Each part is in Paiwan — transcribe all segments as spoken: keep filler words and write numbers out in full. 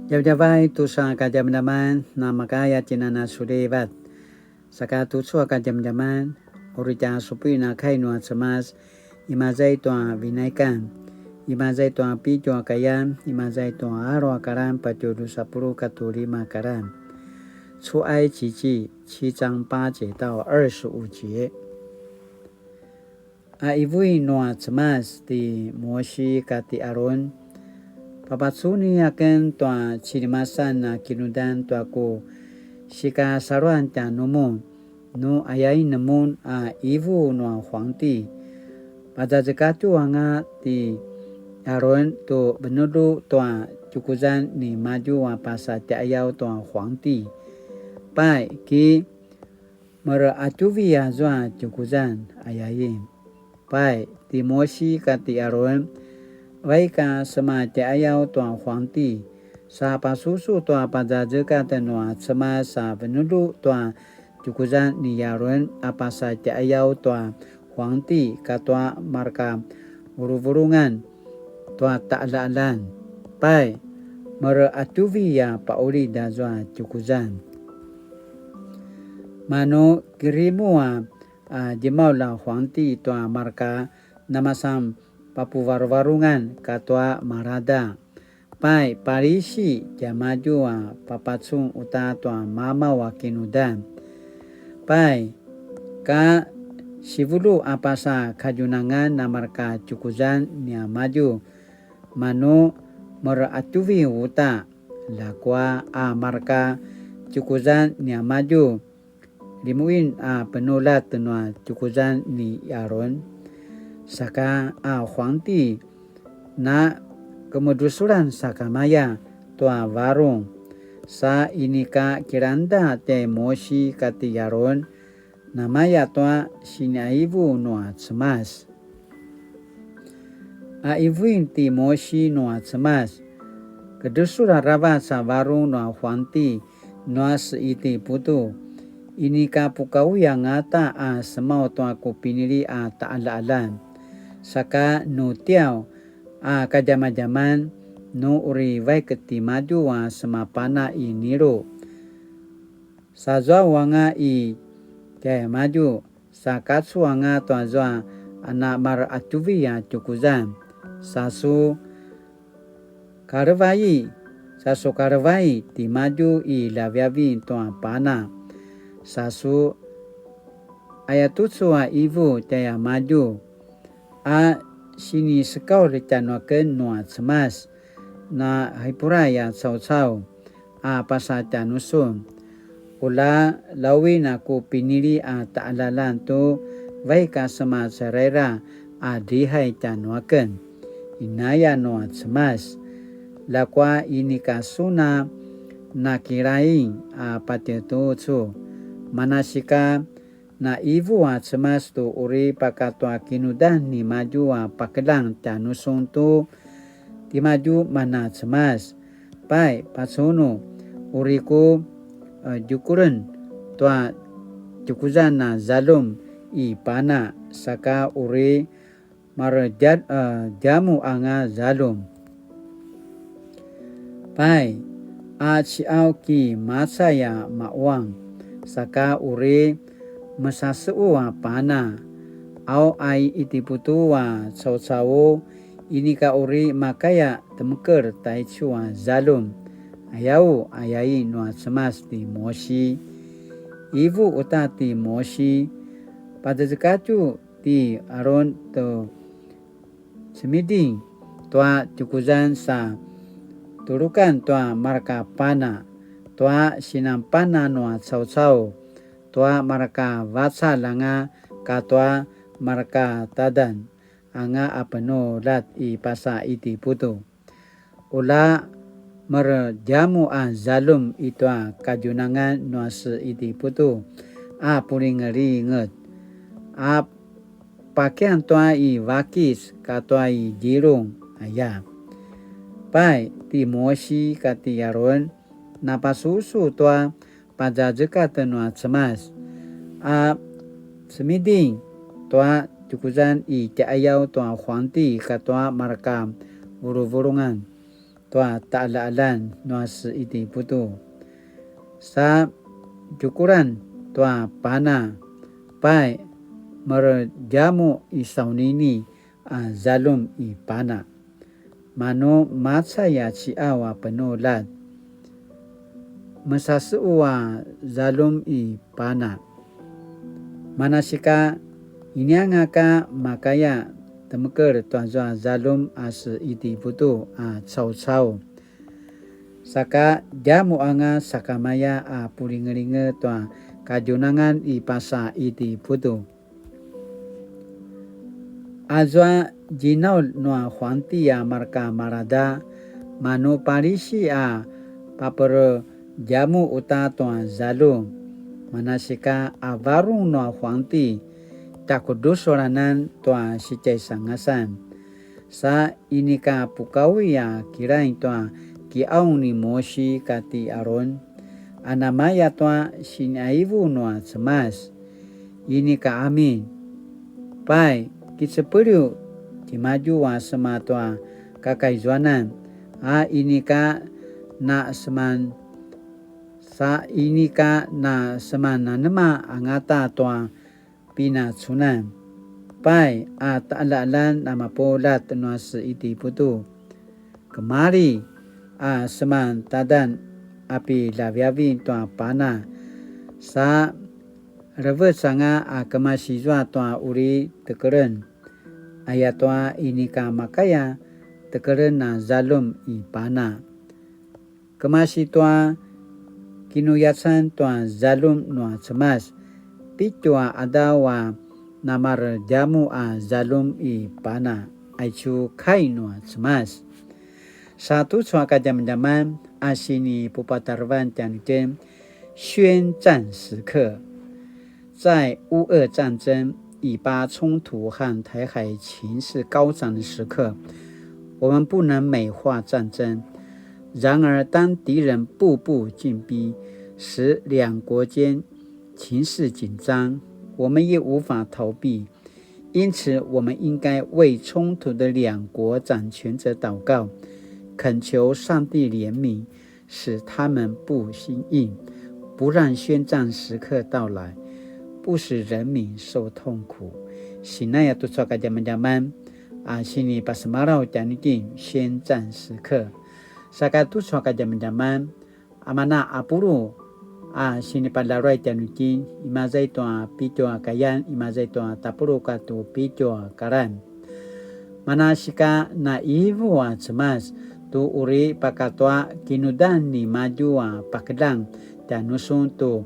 Djavadjavay tusa kadjamadjaman, namakaya tjinana sulivat. Saka tucu a kadjamadjaman, uri tja supuin a kai nua Cemas, imaza i tua Vinaikan, imaza i tua pitju a kayan, imaza i tua alu a karan patje drusa puluq katua lima a karan. 出埃及记七章八节到二十五节。 A qivu nua Cemas ti Mosi kati Arun, papacuni aken tua cilimasan a kinudan tua ku sikasaluan tjanumun, nu ayain mun a qivu nua huangti. Pazazekatju anga ti Arun tu venulu tua tjukuzan nimadju a pasa tjaiyaw tua huangti. Pai, ki mereqatjuvi azua tjukuzan, ayain. Pai, ti Mosi kati Arun, vaik a sema tjaiyaw tua huangti, sa pasusu tua pazazekatj nua Cemas sa venulu tua tjukuzan ni Arun a pasa tjaiyaw tua huangti katua marka vuluvulungan tua taqaljaqaljan. Pai, mereqatjuvi a paqulid azua tjukuzan. Manu kirimu a, a, djemaulj a huangti tua marka namasan papuvaruvarungan katua malada. Pai, palisi tiamadju a papacun uta tua mamaw a kinudan. Pai, ka sivulu a pasa kadjunangan a marka tjukuzan niamadju, manu mereqatjuvi uta, ljakua a marka tjukuzan niamadju, limuin a penuljat nua tjukuzan ni Arun. Saka a huangti, na kemudrusulan sakamaya tua varung, sa inika kilangda tjai Mosi kati Arun, namaya tua siniqivu nua Cemas. A qivuin ti Mosi nua Cemas, kedresul aravac a varung nua huangti nua se Itiputu, inika pukauyanga ta a semaw tua ku pinili a taqaljaqaljan. Saka nu tiaw a kadjamadjaman, nu uri vaik timadju a semapana i Nilu. Sa zuau anga i tjaimadju, sa kacu anga tua zua a na mareqatjuvi a tjukuzan. Sa su kalevai, sa su kalevai timadju i ljaviavin tua pana. Sa su ayatucu a qivu tjaimadju. A sinisekaulj tjanuaken nua Cemas, na Hipurai a caucau a pasa tjanusun. Ula lawin a ku pinili a taqaljaqaljan tu vaik a sema ceraira a dihay tjanuaken, inaya nua Cemas. Ljakua inika sun a nakilaing a patje tucu, manasika na qivu a Cemas tu uri pakatua kinudan nimadju a pakeljang tjanusun tu timadju mana Cemas. Pai, pacunu, uri ku, e, djukulen tua tjukuzan a zaljum i pana, saka uri maredja-, e, djamuq anga zaljum. Pai, a ciqaw ki macay a maquang, saka uri mesasequ a pana, au a i Itiputu a caucau, inika uri makaya temekel taicu a zaljum, ayau, ayain nua Cemas ti Mosi. Qivu uta ti Mosi, pazazekatju ti Arun tu cemiding tua tjukuzan sa tulukan tua marka pana, tua sinan pana nua caucau, tua marka vacalj anga katua marka tadan anga a penuljat i pasa Itiputu. Ula meredjamuq a zaljum i tua kadjunangan nua se Itiputu a pulingelinget, a pakian tua i vakis katua i djilung, aya. Pai, ti Mosi kati Arun, napasusu tua pazazekatj nua Cemas, a cemiding tua tjukuzan i tjaiyaw tua huangti katua marka vuluvulungan, tua taqaljaqaljan nua se Itiputu. Sa tjukulan tua pana, pai, meredjamuq i saunini a zaljum i pana. Manu macay a ciqaw a penuljat, mesasequ a zaljum i pana. Manasika, inianga ka makaya temekelj tuazua zaljum a se Itiputu a caucau. Saka djamuq anga sakamaya a pulingelinge tua kadjunangan i pasa Itiputu. Azua djinaulj nua huangti a marka malada, manu palisi a paperedjamuq uta tua zaljum. Manasika a varung nua huangti, tjakudusul anan tua sitjaisangasan. Sa inika pukawi a kilaing tua kiqaung ni Mosi kati Aron, a namaya tua siniqaivu nua Cemas. Inika amin, pai, kicepeliw timadju a sema tua kakaizuanan, a inika na seman, sa inika na seman nanema angata tua pinacunan. Pai, a taqaljaqaljan a mapuljat nua se Itiputu. Kemali a seman tadan a pilaviavi tua pana, sa revec anga a kemasi zua tua uri tekelen. Ayatua inika makaya tekelen a zaljum i pana. Kemasi tua kinuyacan tua zaljum nua Cemas, pitju a qadaw a namaredjamuq a zaljum i pana, aicu kai nua Cemas. Sa tucu a kadjamadjaman a sinipupatarevan tjanuitjen, 宣戰時刻。 在烏俄戰爭、以巴衝突和台海情勢高漲的時刻，我们不能美化战争。然而，當敵人步步進逼，使兩國間情勢緊張，我們也無法逃避。因此，我們應該為衝突的兩國掌權者禱告，懇求上帝憐憫， 使他們不心硬，不讓宣戰時刻到來，不使人民受痛苦。Sinaya tucu a kadjamadjaman a sinipasemalaw tjanuitjen 宣戰時刻. Saka tucu a kadjamadjaman a mana a pulu a sinipalaruay tjanuitjen, imaza i tua pitju a kayan, imaza i tua tapuluq katu pitju a karan. Manasika na ivu a Cemas tu uri pakatua kinudan nimadju a pakeljang tjanusun tu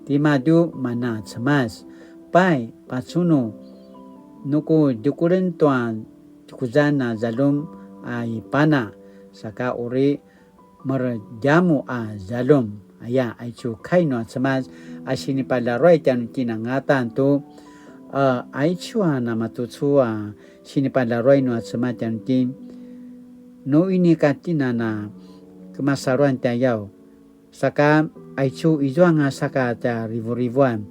timadju mana Cemas. Pai, pacunu, nu ku djukulen tua djukuzan a zaljum a i pana, saka uri meredjamuq a zaljum. Aya, aicu kai nua Cemas a sinipalaruay tjanuitjen angata tu, a, aicu a namatucu a sinipalaruay nua Cemas tjanuitjen. Nu inika tjen a na kemasaluan tjayaw, saka aicu izuanga saka tja rivurivuan,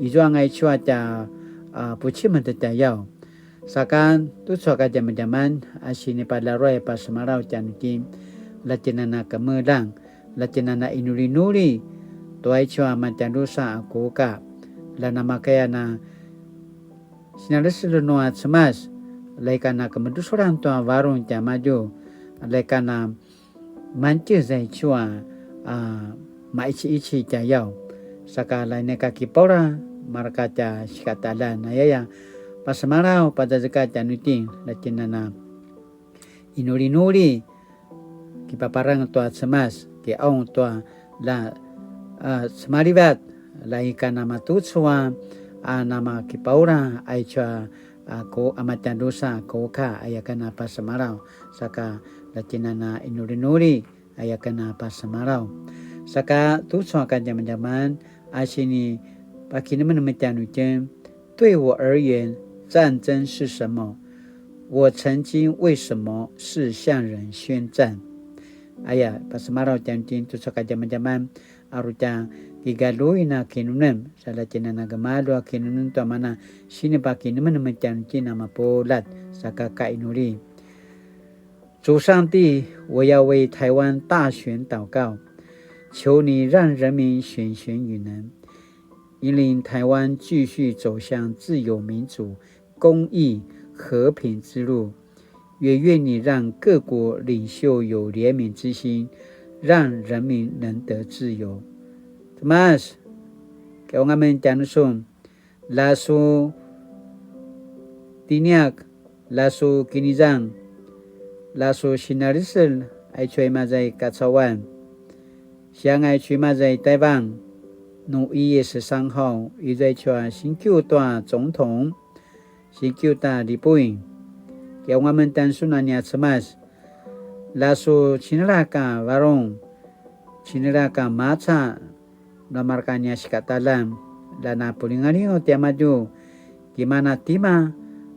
izuanga aicu a tja, a, pucimet tjayaw. Saka tucu a kadjamadjaman a sinipalaruay pasemalaw tjanuitjen, la tjen a na kemeljang, la tjen a na inulinuli, tua aicu a matjadrusa a kuka, la namakaya na sinalesel nua Cemas, la ika na kemedusuran tua varung tjaimadju, la ika na mantjez aicu a, a, maiciici tjayaw. Saka la inika kipaura mareka tja sikataqaljan ayaya, pasemalaw pazazekatj tjanuitjen, la tjen a na inulinuli, kipaparang tua Cemas, kiqaung tua la, a, semalivat, la ika namatucu a, a, namakipaura aicu a, a, ku a matjadrusa kuka aya ken a pasemalaw, saka la tjen a na inulinuli aya ken a pasemalaw. Saka tucu a kadjamadjaman a sinipakinemenem tjanuitjen, 对我而言，战争是什么？我曾经为什么是向人宣战？ Aya, pasemalaw tjanuitjen tucu a kadjamadjaman, aru tja kigaluin a kinemenem, sa la tjen a na gemalju a kinemenem tua mana sinipakinemenem tjanuitjen a mapuljat, saka kainuli. 主上帝，我要为台湾大选祷告，求你让人民选贤与能，引领台湾继续走向自由民主、公义、和平之路。也愿你让各国领袖有怜悯之心，让人民能得自由。Cemas, kiqaung amen tjanusun, la su tiniak, la su kinizang, la su sinaliselj, aicu a imaza i kacauan. Sianga aicu a imaza i Taivang, nu 一月十三号, izua aicu a singkiu tua 总统, singkiu ta lipuing. Kiqaung amen tjanusun a nia Cemas, la su cinelak a varung, cinelak a maca, la mareka nia sikataqaljan, la na pulingalingaw tiamadju, ki mana tima,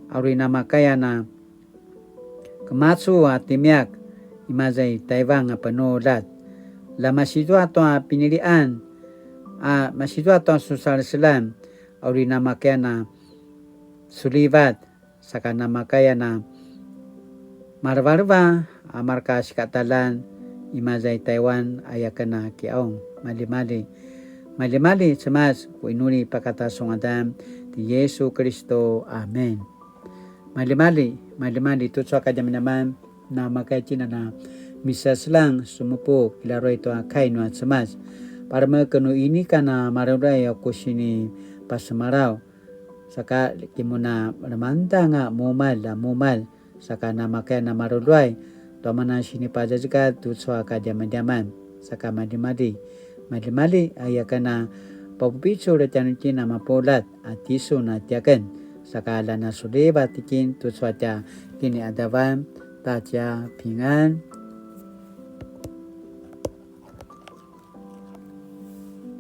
a uri namakaya na kemacu a timiak, imaza i Taivang a penuljat. La masi zua tua pinilian, a masi zua tua su saleselan, a uri namakaya na sulivat, saka namakaya na malevaleva a mareka sikataqaljan, imaza i Taiwan, aya ken a kiqaung. Maljimalji, maljimalji Cemas, ku inuli pakata su ngadan ti Yesu Kiristu. Amen. Maljimalji, maljimalji tucu a kadjamadjaman, namakaya itjen a na misaseljang sumupu kilaruay tua kai nua Cemas. Paremek nu inika na mareulay a ku sinipasemalaw, saka ki mun a lemangeda anga mumalj a mumalj, saka namakaya na mareulay tua mana sinipazazekatj tucu a kadjamadjaman, saka maljimalji, maljimalji, aya ken a papupicul tjanuitjen a mapuljat a tisun a tiaken, saka la na sulivat itjen tucu a tja kiniqadavan. 大家平安.